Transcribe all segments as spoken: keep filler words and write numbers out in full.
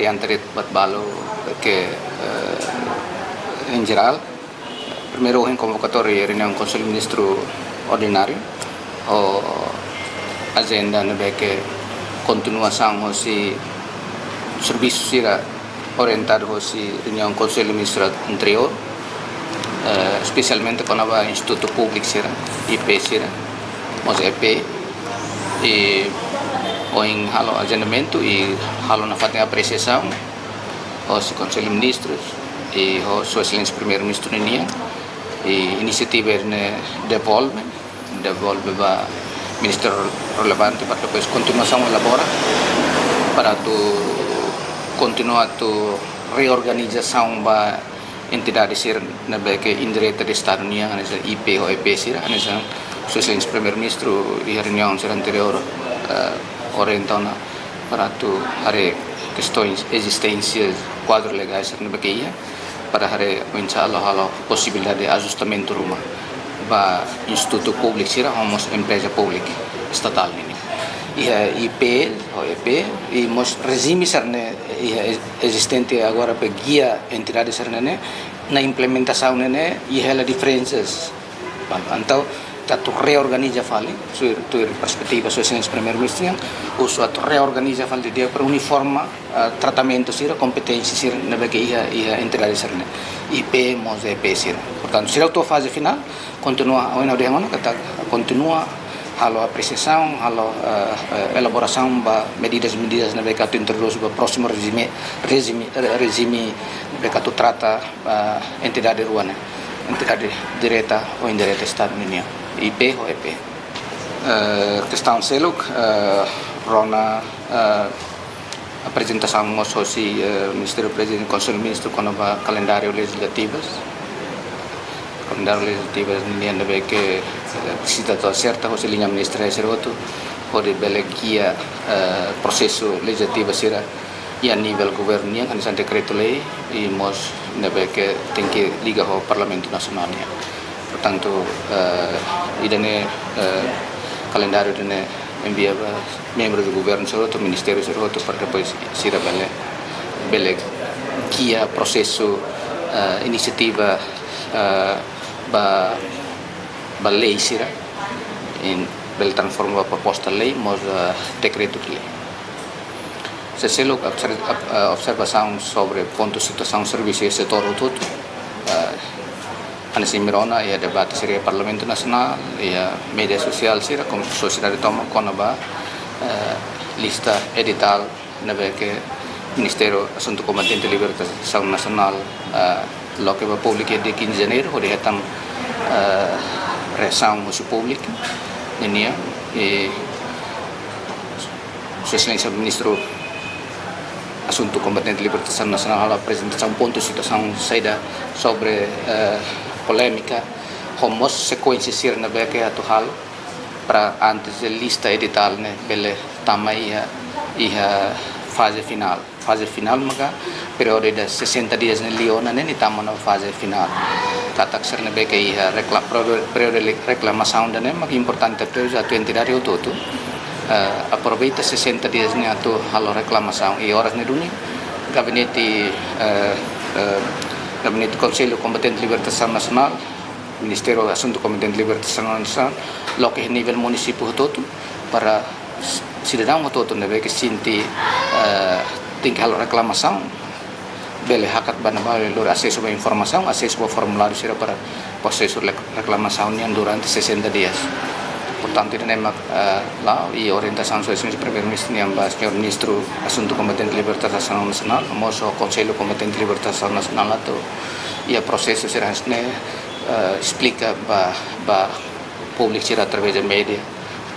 Antes de bat balu ke, eh, em geral, primeiru ohin konvokatória reuniaun Konsellu Ministru Ordináriu, ho ajenda ne'ebé ke kontinuasaun hosi servisu sira orientadu hosi reuniaun Konsellu Ministru anteriór, eh, espesialmente kona-ba institutu públiku sira, I P sira, mós E P, i ohin halo ajendamentu i halo nafatin apresiasaun hosi Konsellu Ministrus i ho Sua Exelénsia Primeiru-Ministru ninian, i inisiativa ne'e devolve, devolve ba ministériu relevante para depois kontinuasaun elabora, para atu kontinua atu reorganizasaun ba entidade sira ne'ebé ke indireta de Estadu nian, hanesan I P ho E P sira, hanesan Sua Exelénsia Primeiru-Ministru iha reuniaun sira anteriór, eh, orienta ona para atu haree kestaun ezisténsia kuadru legál sira ne'ebé ke iha, para haree oinsá halo, halo posibilidade de ajustamentu ruma ba institutu públiku sira, ho mós empreza públika estatál nian. Iha I P ho E P, i mós rejime sira ne'e iha ezistente agora para gia entidade sira ne'e, na implementasaun ne'e, iha hela diferensas. Entaun, atu reorganiza fali, tuir, tuir perspetiva Sua Exelénsia Primeiru-Ministru nian, husu atu reorganiza fali di'ak para uniforma, eh, tratamentu sira, kompeténsia sira ne'ebé ke iha, iha entidade sira ne'e, I P mós E P sira. Portantu, sira to'o faze finál, kontinua, ohin ha'u dehan ona katak kontinua halo apresiasaun, halo, eh, eh, elaborasaun ba medidas, medidas ne'ebé ke atu introdús ba prósimu rejime, rejime, re-, rejime ne'ebé ke atu trata, eh, entidade rua ne'e, entidade direta ou indireta Estadu ninian, I P ho E P. Eh, kestaun seluk, eh, rona, eh, aprezentasaun mós hosi, eh, Ministériu Prezidente Konsellu Ministru kona-ba kalendáriu lejizlativas. Kalendáriu lejizlativas nian ne'ebé ke, eh, sita to'o aserta hosi liña ministeriál sira hotu, hodi bele gia, eh, prosesu lejizlativu sira iha nivel governu nian, hanesan dekretu-lei, i mós ne'ebé ke tenke liga ho Parlamentu Nasionál nian. Portantu, eh, ida-ne'e, eh, kalendáriu ida-ne'e envia ba membru do governu sira hotu, ministériu sira hotu, para depois sira bele, bele gia prosesu, eh, inisiativa, eh, ba, ba lei sira, i bele transforma ba proposta lei, mós, eh, dekretu de lei. Sira seluk obser-, ob-, eh, observasaun sobre pontu situasaun servisu iha setór hotu-hotu. Eh, hanesan imi rona iha debate sira iha Parlamentu Nasionál, iha média sosiál sira, komu sosiedade tomak kona-ba, eh, lista editál ne'ebé ke Ministériu Asuntu Kombatente Libertasaun Nasionál, eh, loke ba públiku iha dia quinze de janeiro, hodi hetan, eh, reasaun husi públiku nian, i Sua Exelénsia Ministru Asuntu Kombatente Libertasaun Nasionál halo aprezentasaun pontu situasaun saida sobre, eh, polémika, ho mós sekuénsia sira ne'ebé ke atu halo para antes de lista editál ne'e bele tama iha, iha faze finál. Faze finál maka períodu de sessenta dias ne'e liu ona ne'e, nia tama ona faze finál. Katak sira ne'ebé ke iha rekla-, períodu, períodu de reklamasaun ida-ne'e maka importante tebes atu entidade hotu-hotu, eh, aproveita sessenta dias ne'e atu halo reklamasaun. I oras ne'e duni gabinete, eh, eh, gabinete Konsellu Kombatente Libertasaun Nasionál, Ministériu Asuntu Kombatente Libertasaun Nasionál, loke nivel munisípiu hotu-hotu para sidadaun hotu-hotu ne'ebé ke sente, eh, tenke halo reklamasaun, bele hakat ba ne'ebá, lori asesu ba informasaun, asesu ba formuláriu sira para prosesu rek-, reklamasaun nian durante sessenta dias. Portantu, ida-ne'e mak, eh, la'o i orientasaun Sua Exelénsia Primeiru-Ministru nian ba Señór Ministru Asuntu Kombatente Libertasaun Nasionál, mós ho Konsellu Kombatente Libertasaun Nasionál atu iha prosesu sira hanesan ne'e, eh, esplika ba, ba públiku sira através de média,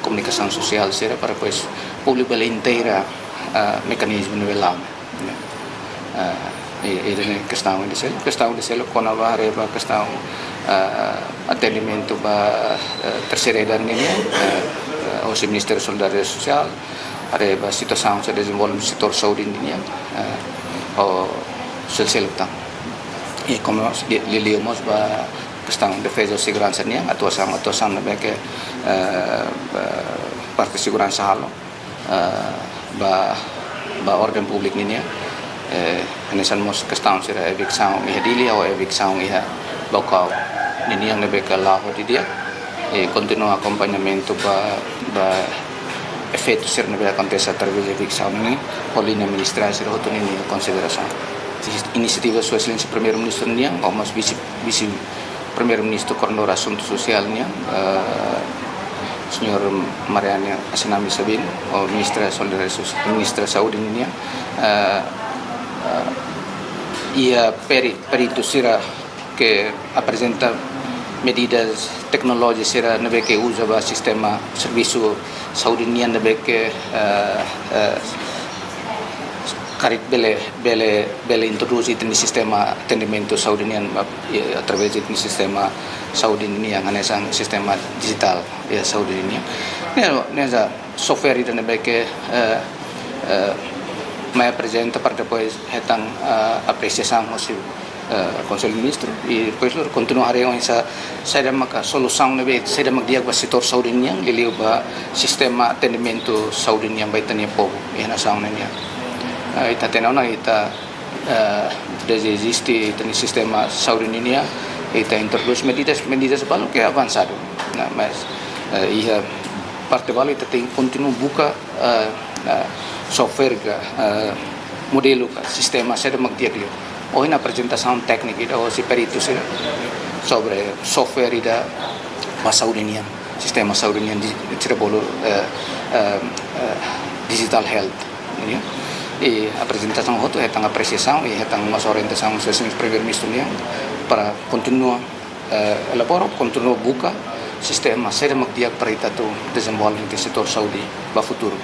komunikasaun sosiál sira, para depois públiku bele inteira, eh, mekanizmu ne'ebé la'o. Eh, i, ida-ne'e kestaun ida seluk, kestaun ida seluk kona-ba haree ba kestaun, eh, atendimentu ba, eh, terseira idade nian, eh, eh, hosi Ministériu Solidariedade Sosiál, haree ba situasaun sira dezenvolve setór saúde nian, eh, ho sel-, seluk tan. I komu liuliu mós ba kestaun defeza seguransa nian, atuasaun, atuasaun ne'ebé ke, eh, eh, parte seguransa halo, eh, ba, ba orden públiku nian, Eh, hanesan mós kestaun sira eviksaun iha Dili ou eviksaun iha Baucau ninian ne'ebé ke la'o didi'ak. Eh, kontinua akompañamentu ba, ba efeitu sira ne'ebé akontese através de eviksaun ne'e, ho liña ministeriál sira hotu ninia konsiderasaun. Inisiativa Sua Exelénsia Primeiru-Ministru nian, ou mós vise, vise Primeiru-Ministru Koordenadór Asuntu Sosiál nian, eh, señora Mariana Assinami Sabin, ou Ministra Solidariedade Sosiál, Ministra Saúde nian, eh, eh, iha peri-, peritu sira ke aprezenta medidas, teknolojia sira ne'ebé ke uza ba sistema servisu saúde nian ne'ebé ke, eh, eh, karik bele, bele, bele introdús iha sistema atendimentu saúde nian, eh, através de sistema saúde nian, hanesan sistema dijitál, eh, saúde nian. Ne'e, ne'e software ida ne'ebé ke, eh, eh, mai aprezenta para depois hetan, eh, apresiasaun hosi, eh, Konsellu Ministru, i depois lori kontinua haree oinsá saida maka solusaun ne'ebé, saida mak di'ak ba setór saúde nian, liuliu ba sistema atendimentu saúde nian ba ita-nia povu iha nasaun ne'e nian. Eh, ita hatene ona ita, eh, dezde eziste ita-nia sistema saúde nian, ita introdús medidas, medidas balu ke avansadu. Nah, mas, eh, iha parte balu ita tenke kontinua buka, eh, eh, software ka, eh, modelu ka sistema saida mak di'ak liu. Ohin aprezentasaun téknika ida hosi peritu sira sobre software ida ba saúde nian, sistema saúde nian di, sira bolu, eh, eh, eh, digital health, ya. I aprezentasaun hotu hetan apresiasaun i hetan mós orientasaun Sua Exelénsia Primeiru-Ministru nian para kontinua, eh, elabora, kontinua buka sistema saida mak di'ak para ita atu dezenvolve iha setór saúde ba futuru.